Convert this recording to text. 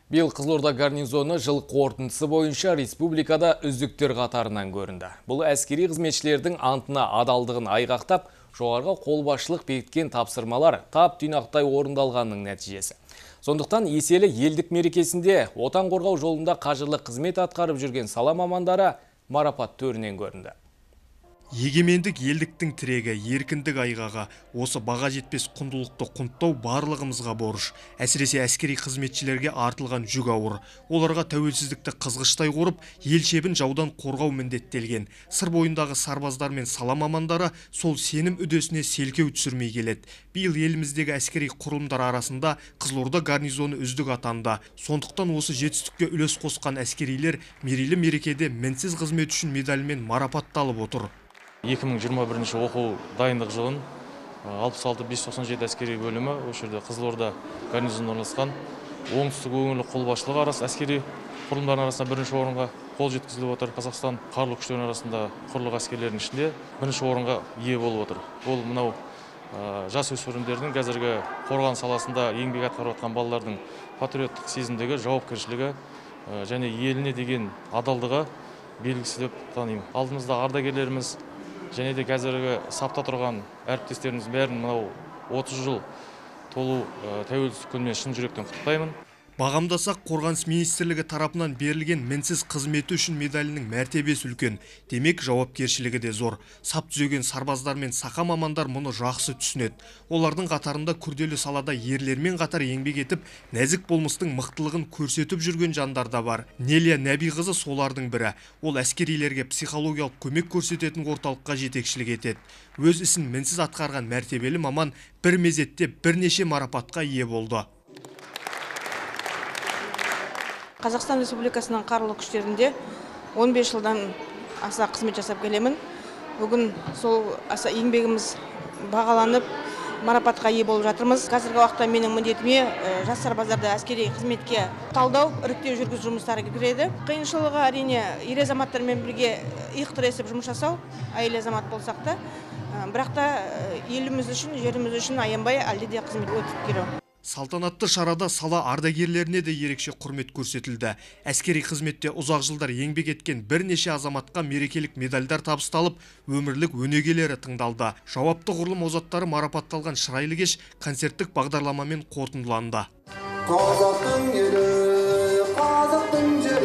Биыл Қызылорда гарнизоны жыл қорытындысы бойынша республикада үздіктер қатарынан көрінді. Бұл әскери қызметшілердің антына адалдығын айғақтап, жоғарғы қолбасшылық бекіткен тапсырмалар тап тұйнақтай орындалғанның нәтижесі. Сондықтан еселі елдік мерекесінде отан қорғау жолында қажырлы қызмет атқарып жүрген сала мамандары марапат төрінен көрінді. Егемендік елдіктің тірегі, еркіндік айғағы. Осы баға жетпес құндылықты құнттау барлығымызға борыш. Әсіресе әскери қызметшілерге артылған жүк ауыр. Оларға тәуелсіздікті қызғыштай қорып, ел шебін жаудан қорғау міндеттелген. Сыр бойындағы сарбаздар мен сала мамандары сол сенім үдесіне селкеу түсірмей келеді. Биыл еліміздегі әскери құрылымдар арасында Қызылорда гарнизоны үздік атанды. Сондықтан осы жетістікке үлес қосқан әскерилер мерейлі мерекеде мінсіз қызмет үшін медальмен марапатталып отыр. 2021 оқу дайындық жылын 66-597 әскери бөлімі осы жерде Қызылорда гарнизонында орналасқан оңтүстік өңірлік қолбасшылығы арасы әскери құрылымдарының арасында бірінші орынға қол жеткізіліп отыр. Қазақстан қарулы күштерінің арасында құрлық әскерлерінің ішінде бірінші орынға ие болып отыр. Ол мынау жас өспірімдердің қазіргі қорғаныс саласында еңбек атқарып жатқан балалардың патриоттық сезімдегі жауапкершілігі және еліне деген адалдығы белгісі деп танимын. Алдымызда ардагерлеріміз және де қазіргі сапта тұрған әріптестеріміз бәрін мынау 30 жыл толу тәуелсіздік күнімен шын жүректен құттықтаймын. Бағамдасақ, Қорғаныс министрлігі тарапынан берілген мінсіз қызметі үшін медалінің мәртебесі үлкен. Демек, жауапкершілігі де зор. Сап түзеген сарбаздар мен сақа мамандар мұны жақсы түсінеді. Олардың қатарында күрделі салада ерлермен қатар еңбек етіп, нәзік болмыстың мықтылығын көрсетіп жүрген жандар да бар. Нелия Нәбиқызы солардың бірі. Ол әскерилерге психологиялық көмек көрсететін орталыққа жетекшілік етеді. Өз ісін мінсіз атқарған мәртебелі маман бір мезетте бірнеше марапатқа ие болды. Қазақстан Республикасының қарулы күштерінде 15 жылдан аса қызмет жасап келемін. Бүгін сол аса еңбегіміз бағаланып, марапатқа ие болып жатырмыз. Қазіргі уақытта менің міндетіме жас сарбаздарды әскери қызметке талдау, іріктеу жүргізу жұмыстары кіреді. Қиыншылығы әрине ер азаматтармен бірге иық тіресіп жұмыс жасау, әйел азамат болсақ та, бірақ та еліміз үшін, жеріміз үшін аянбай әлде де қызмет өтіп келу. Салтанатты шарада сала ардагерлеріне де ерекше құрмет көрсетілді. Әскери қызметте ұзақ жылдар еңбек еткен бірнеше азаматқа мерекелік медальдар табысталып, өмірлік өнегелері тыңдалды. Жауапты құрылым озаттары марапатталған шырайлы кеш концерттік бағдарламамен қорытындыланды. Қазақтың елі, қазақтың жері.